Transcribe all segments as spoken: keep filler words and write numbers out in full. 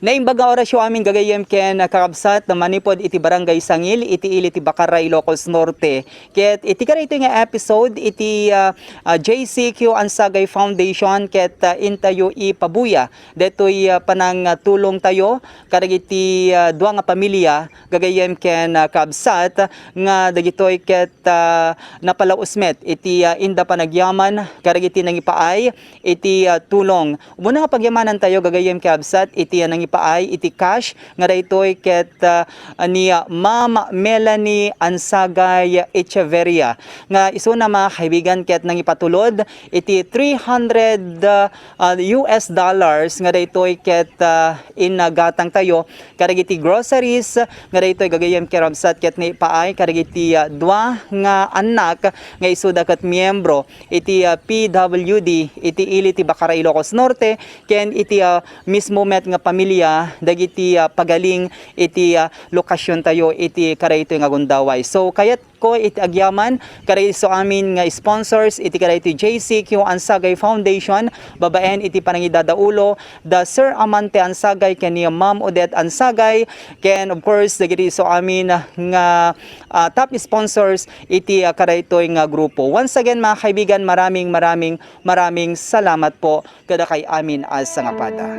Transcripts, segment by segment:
Naimbag nga orasyo amin gagayyem ken kakabsat manipud iti Barangay Sangil iti ili ti Bacara, Ilocos Norte. Ket iti kadaytoy nga episode iti, ah, ah, J C Q Ansagay Foundation ket, ah, intayo ipabuya daytoy, ah, panangtulongtayo kadagiti, ah, dua nga pamilya gagayyem ken, ah, kabsat nga dagitoy ket, ah, napalaus met iti, ah, inda panagyaman kadagiti nangipaay iti, ah, tulong. Umuna nga pagyamanantayo gagayyem ken kabsat iti, ah, nangipaay iti cash nga daytoy ket, ah, ni, ah, Ma'am Melanie Ansagay Echeverria nga isuna, mga kaibigan, ket nangipatulod iti three hundred, ah, ah, U S dollars nga daytoy ket, ah, inagatangtayo kadagiti groceries nga daytoy gagayyem ken kabsat ket naipaay kadagiti, ah, dua nga annak nga isuda ket miyembro iti, ah, P W D iti ili ti Bacara, Ilocos Norte, ken iti, ah, mismo met nga pamilya dagiti, ah, pagaling iti, ah, lokasiontayo iti kadaytoy nga gundaway. So, kayatko iti agyaman kadagiti isu amin nga sponsors iti kadaytoy J C Q Ansagay Foundation, babaen iti panangidadaulo da Sir Amante Ansagay ken ni Ma'am Odette Ansagay, ken of course dagiti isu amin nga, ah, top sponsors iti, ah, kadaytoy nga grupo. Once again, mga kaibigan, maraming, maraming, maraming salamat po kadakay amin a sangapada.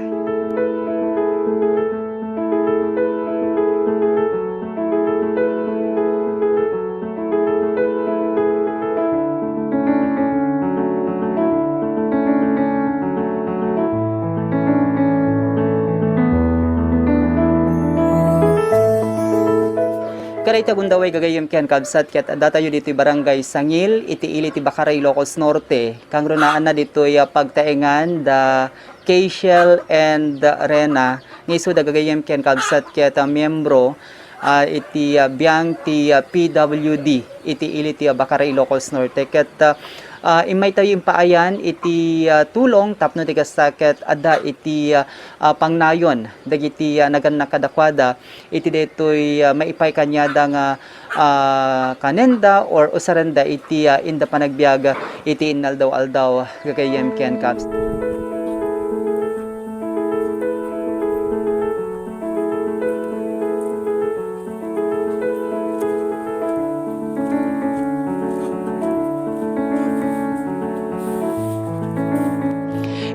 Kadayta gundaway gagayyem ken kabsat ket addatayo ditoy Barangay Sangil iti ili ti Bacara, Ilocos Norte. Kangrunaanna ditoy, ah, pagtaengan da Keishel and Rena nga isuda gagayyem ken kabsat ket, ah, miyembro, ah, iti, ah, biang ti, ah, P W D iti ili ti, ah, Bacara, Ilocos Norte. Ket, ah, ah, immaytayo impaayan iti, ah, tulong tapno ti kasta ket adda iti, ah, ah, pangnayon dagiti, ah, nagannak kadakuada iti daytoy, ah, maipaay kaniada nga, ah, kanenda or usarenda iti, ah, inda panagbiag iti inaldaw-aldaw gagayyem ken kabs.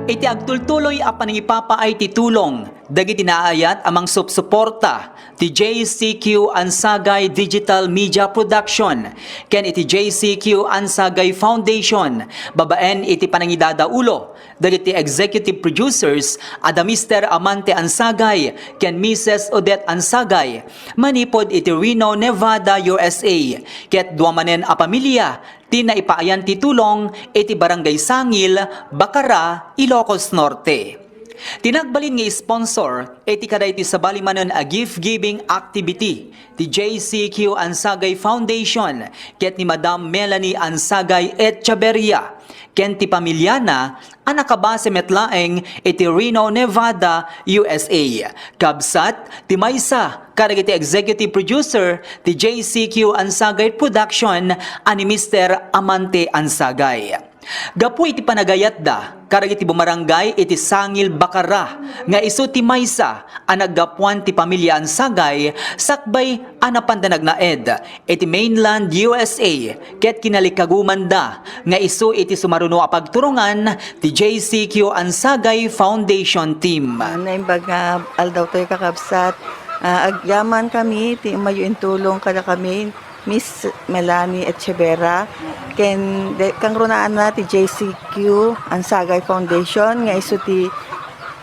Iti agtultuloy a panangipapaay ti tulong dagiti naayat a mangsupsuporta ti J C Q Ansagay Digital Media Production ken iti J C Q Ansagay Foundation babaen iti panangidadaulo dagiti executive producers a da Mister Amante Ansagay ken Missus Odette Ansagay manipud iti Reno, Nevada, U S A, ket dua manen a pamilya ti naipaayan ti tulong iti Barangay Sangil, Bacara, Ilocos Norte. Ti nagbalin nga sponsor iti kadaytoy sabali manen a gift-giving activity ti J C Q Ansagay Foundation ket ni Madam Melanie Ansagay Echeverria ken ti pamilyana a nakabase met laeng iti Reno, Nevada, U S A. Kabsat, ti maysa kadagiti executive producer ti J C Q Ansagay Production a ni Mister Amante Ansagay. Gapu iti panagayatda kadagiti bumarangay iti Sangil, Bacara nga isu ti maysa a naggapuan ti pamilya Ansagay sakbay a napanda nagnaed iti mainland U S A ket kinalikagumanda nga isu iti sumaruno a pagturongan ti J C Q Ansagay Foundation Team. Ah, naimbag nga aldawtayo, kakabsat. Ah, agyaman kami ti ummayo intulong kadakami, Miss Melanie Echeverra, ken de-, kangrunaanna ti J C Q Ansagay Foundation nga isu ti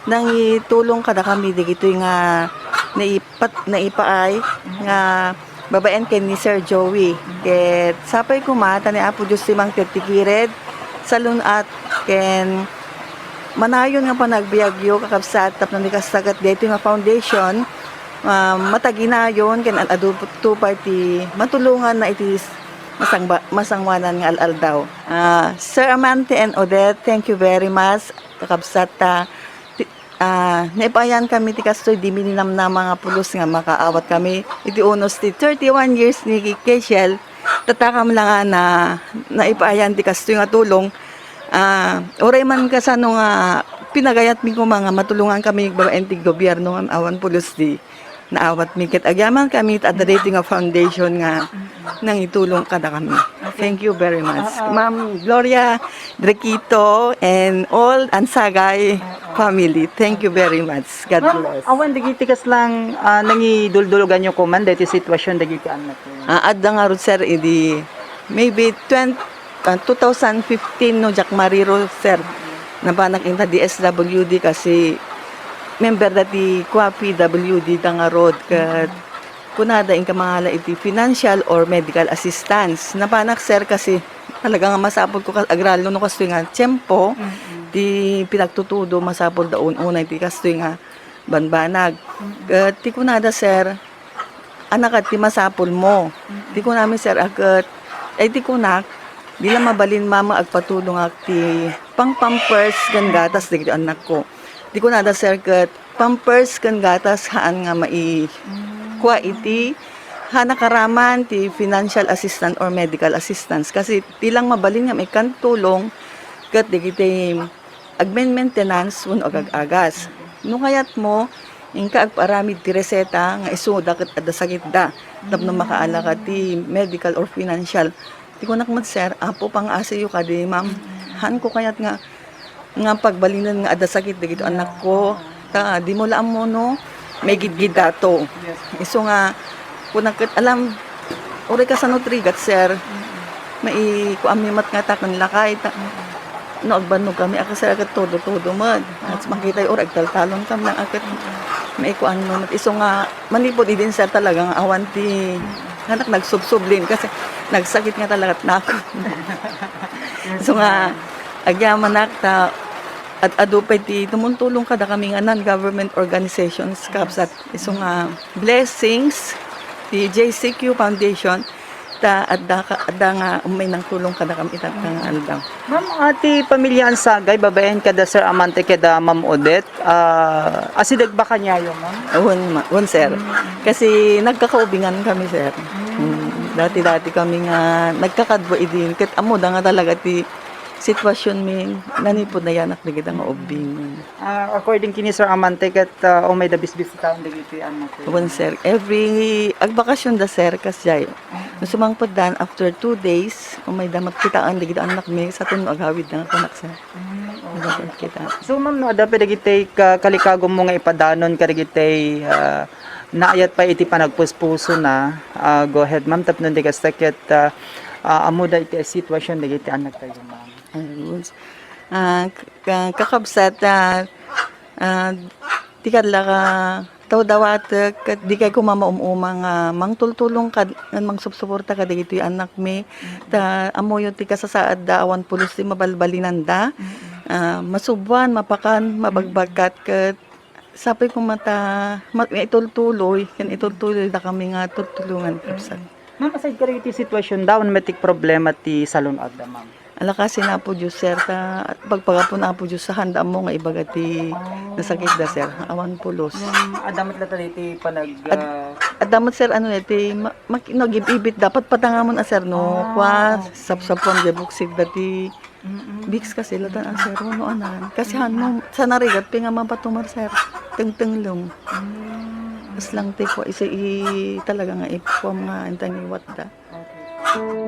nangitulong kadakami dagitoy nga naipat-, naipaay nga babaen ken ni Sir Joey. Ket sapay koma ta ni Apo Dios ti mangted ti kired, salun-at ken manayon nga panagbiagyo, kakabsat, tapno ni kasta ket daytoy nga foundation, ah, mataginayon ken ad-adu pay ti matulonganna iti s-, masangba-, masangoanan nga al-aldaw. Ah, Sir Amante and Odette, thank you very much, kakabsat, ta ti-, ah, naipaayan kami ti kastoy, dimi ninamnama nga pulos nga makaawat kami iti unos ti thirty-one years ni Keishel. Tatakam la nga na, naipaayan ti kastoy nga tulong. Ah, uray man kasano nga pinagayatmi koma nga matulongan kami babaen ti gobierno nga awan pulos di naawatmi. Ket agyaman kami ta adda daytoy nga foundation nga nangitulong kadakami. Thank you very much. Ma'am Gloria Drequito and all Ansagay family. Thank you very much. God Ma'am, bless. Awan dagiti kaslang, ah, nangidulduluganyo koma daytoy sitwasyon dagiti annak. Ah, adda ngarud, sir, idi maybe twenty, ah, two thousand fifteen, no, Jack Mariro, sir. Napanak inta D S W D kasi member da ti kua P W D da ngarud, ket kunada inka mangala iti financial or medical assistance. Napanak, sir, kasi talaga nga masapul ko kas-, agralo no kastoy nga tiempo, ti pinagtutudo, masapul da un-unay ti kastoy nga banbanag. Ket ti kunada, sir, anakka ti masapulmo. Ti kunami, sir, a ket, ay, ti kunak, di la mabalin, mama, agpatulongak ti pang-pampers ken gatas dagiti annakko. Ti kunada, sir, ket pampers ken gatas haan nga mai-, kua iti, haan a karaman ti financial assistance or medical assistance. Kasi di lang mabalin nga maikkan tulong ket dagiti agmen-maintenance wenno agag-agas. No kayatmo, inka agpaaramid ti reseta nga isuda ket adda sakitda tapno makaalaka ti medical or financial. Ti kunak met, sir, Apo, pangaasiyo kadi, ma'am. Haanko kayat nga, nga pagbalinen nga adda sakit dagiti annakko. Ta, dimo la ammo no maigidgidda to. Isu nga, kunak ket, alam, uray kasano ti rigat, sir. Maikuanmi met nga ta ken lakay, ta, no, agbannog kami, a, sir, ket todo-todo met. At makitay, uray agtaltalon kami, a, ket maikuanmi met. Isu nga, manipud idin, sir, talaga nga awan ti, anak, nagsubsublin kasi nagsakit nga talaga ti nakon. Isu nga, agyamanak ta, ad-adu pay ti tumultulong kadakami nga non-government organizations, kabsat. Isu nga blessings ti J C Q Foundation, ta adda ka, adda nga umay nangtulong kadakami ita nga aldaw. Ma'am, a, ti pamilya Ansagay, babaen kada Sir Amante, kada Ma'am Odette, a, asideg ba kaniayo, ma'am? Wen, ma-, wen, sir. Kasi nagkakaubingan kami, sir. Mm. Dati-dati kami nga nagkakadua idin. Ket ammoda nga talaga ti sitwasionmi, nanipud nayanak dagita nga ubbing. Ah, according kini Sir Amante, ket, ah, umayda bisbisitaen dagiti annakko. Wen, sir. Every agbakasionda, sir, kasdiay. No sumangpetdan, after two days, umayda met kitaen dagiti annakmi, sa tunno agawidda nga kunak, sir. Mm, okay. Agawid kita. So, ma'am, no, adda pay dagiti ka-, kalikagummo nga ipadanon kadagiti, ah, naayat pay iti panagpuspusona, ah, go ahead, ma'am, tapno di kasta ket, ah, ah, ammoda iti sitwasion dagiti annaktayo, ma'am. Ayos. Ah, ka-, kakabsat, ah, ah, ti kadlaka tawdawatek, ket dikay koma maum-uma nga mangtultulong kad-, ken mangsupsuporta kadagitoy annakmi. Ta ammoyo ti kasasaadda, awan pulos ti mabalbalinanda. Ah, masuboan, mapakan, mabagbagkat, ket sapay koma ta ma-, maitultuloy, ken itultuloydakami nga tultulongan, kabsat. Ma'am, aside kadagiti sitwasionda, awan met ti problema ti salun-atda, ma'am? Ala, kasi ni Apo Dios, sir, ta pagpagapon Apo Dios, saan da ammo nga ibaga ti nasakitda, sir. Awan pulos. Ngem adda met latta daytoy panag-, Ad-, ah, adda met, sir, ano, eh, ti ma-, mak-, nagib-ibit, dapat patangamon a, sir, no? Ah, kua, okay. Sapsapuan, di buksit dati. Mm-mm. Vicks kasi, latan a, sir, no, anan. Kasi han mo, sa narigat, pinga mapatumar, sir. Tengtenglem. Mm. As lang ti kua, isa i-, talaga nga ipuam nga, intang iwat da. Okay.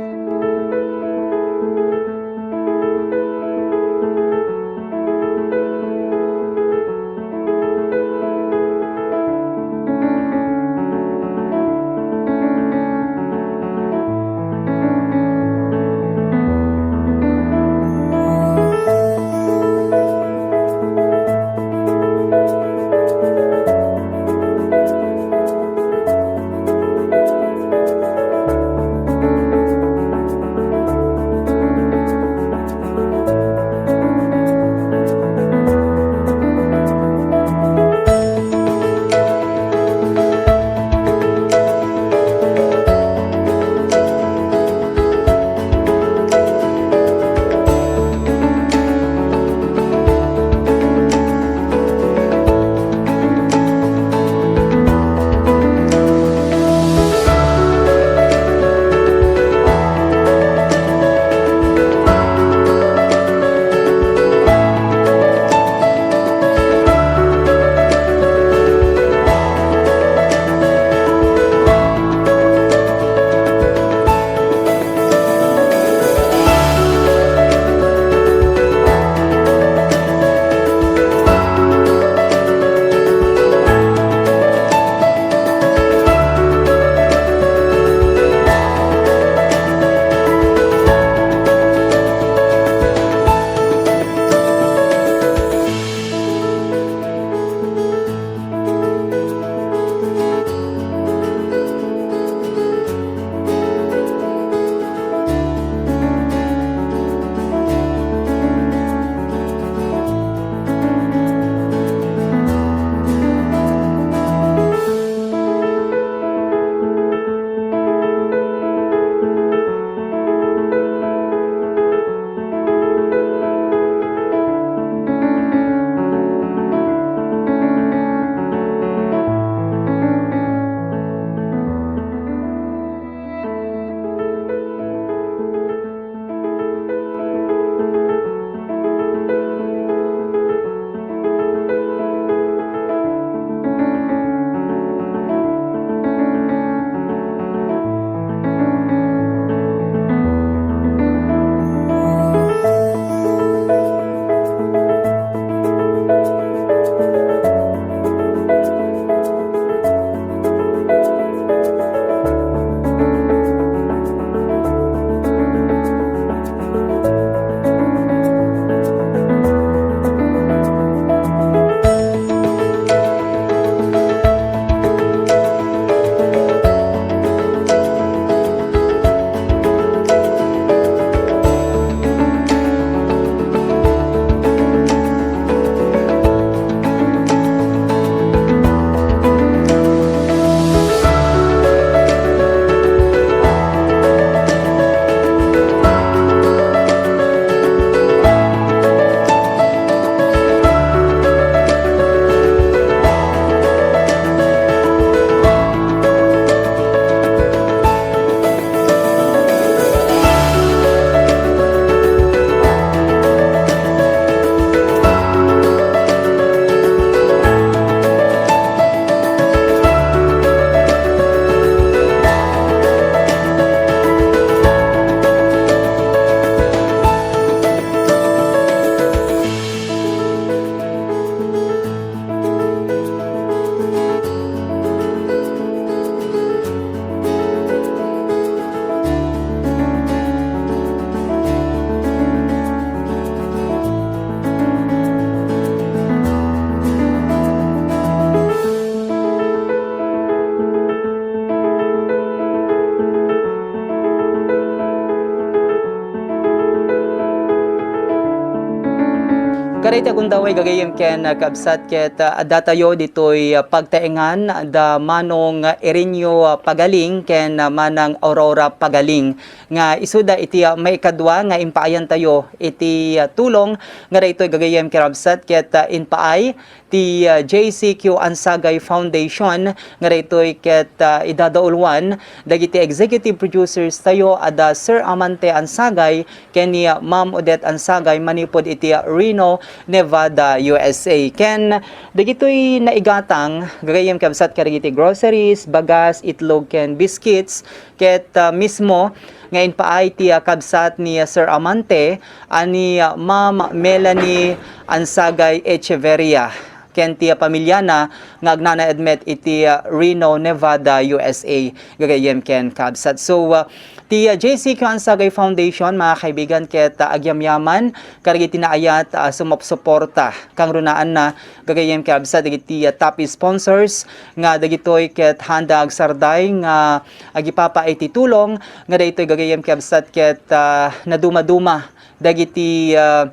Karita gundaway gagayem ken, ah, kabsat ket, ah, addatayo ditoy, ah, pagtaengan da Manong Irenio, ah, Pagaling ken, ah, Manang Aurora Pagaling nga isuda iti, ah, maikadua nga impaayantayo iti, ah, tulong nga daytoy gagayem ken kabsat ket, ah, impaay ti, ah, J C Q Ansagay Foundation nga daytoy ket, ah, idadauluan dagiti executive producers tayo a da Sir Amante Ansagay ken ni, ah, Ma'am Odette Ansagay manipud iti, ah, Reno, Nevada, U S A. Ken dagitoy naigatang gagayem kabsat kadagiti groceries, bagas, itlog ken biscuits ket, ah, mismo nga impaay ti, ah, kabsat ni, ah, Sir Amante a ni, ah, Ma'am Melanie Ansagay Echeverria ken ti, ah, pamiliana nga agnanaed met iti, ah, Reno, Nevada, U S A, gagayem ken kabsat. So, ah, ti, ah, J C Q Ansagay Foundation, mga kaibigan, ket, ah, agyamyaman kadagiti naayat, ah, sumupsuporta kangrunaanna gagayem ken kabsat dagiti, ah, top sponsors nga dagitoy ket haanda agsarday nga agipapaay ti tulong nga daytoy gagayem ken kabsat ket, ah, nadumaduma dagiti, ah,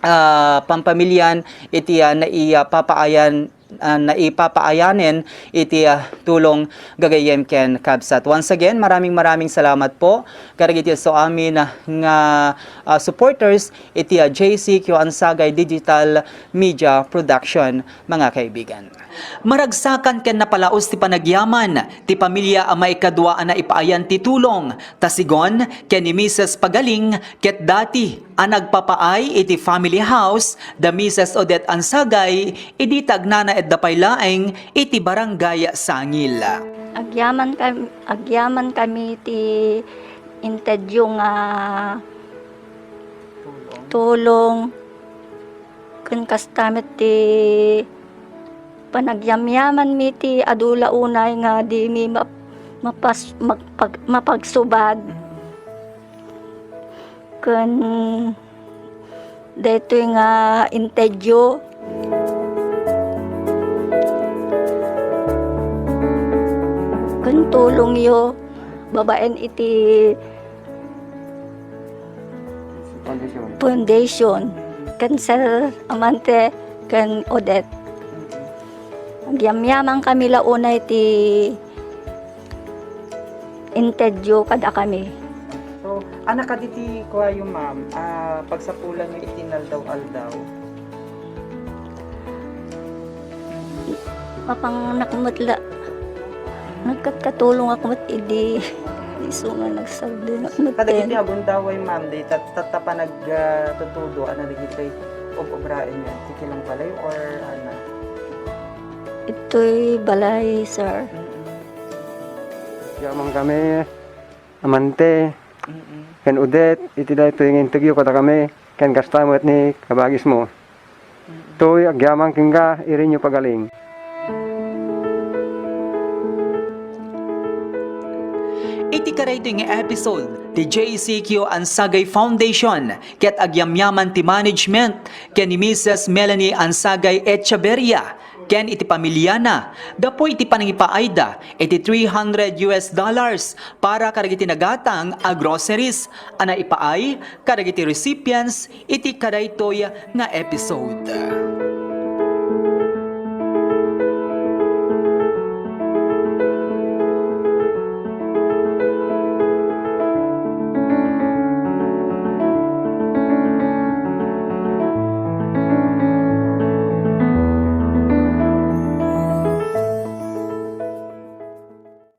ah, pampamilian iti, ah, nai-, ah, papaayan, ah, naipapaayanen iti, ah, tulong gagayem ken kabsat. Once again, maraming, maraming salamat po kadagiti isuamin, ah, nga, ah, supporters iti, ah, J C Q Ansagay Digital Media Production, mga kaibigan. Maragsakan ken napalaus ti panagyaman ti pamilia a maikadua a naipaayan ti tulong, ta sigon ken ni Misis Pagaling ket dati a nagpapaay iti family house da Misis Odette Ansagay idi ta agnanaedda pay laeng iti Barangay Sangil. Agyaman kam-, agyaman kami ti intedyo nga tulong. Ken kasta met ti panagyamyamanmi ti adu la unay nga dimi map-, mapas-, magpag-, mapagsubad. Ken daytoy nga intedyo. Ken tulongyo babaen iti Foundation. Foundation. Ken Sir Amante, ken Odette. Agyamyaman kami la unay ti intedyo kadakami. So, ana kaditi kuayo, ma'am, ah, pagsapulanyo iti naldaw-aldaw? Mapanganak met la. Nagkatkatulong ako met idi isu nga nagsardengak met. Kadagiti agundaway, ma'am, di tat-, tatta panag-, ah, tutudo, ano, dagiti ub-ubraen nga, ti kilang balay or, ano? Itoy balay, sir. Mm-mm. Yaman kami, Amante, mm-mm, ken Odette, iti daytoy nga intedyo kadakami, ken kasta met ni kabagismo. Toy agyaman kenka, Irenio Pagaling. Iti kadaytoy nga episode ti J C Q Ansagay Foundation ket agyamyaman ti management ken ni Misis Melanie Ansagay Echeverria ken iti pamiliana gapu iti panangipaayda iti three hundred U S dollars para kadagiti nagatang a groceries a naipaay kadagiti recipients iti kadaytoy nga episode.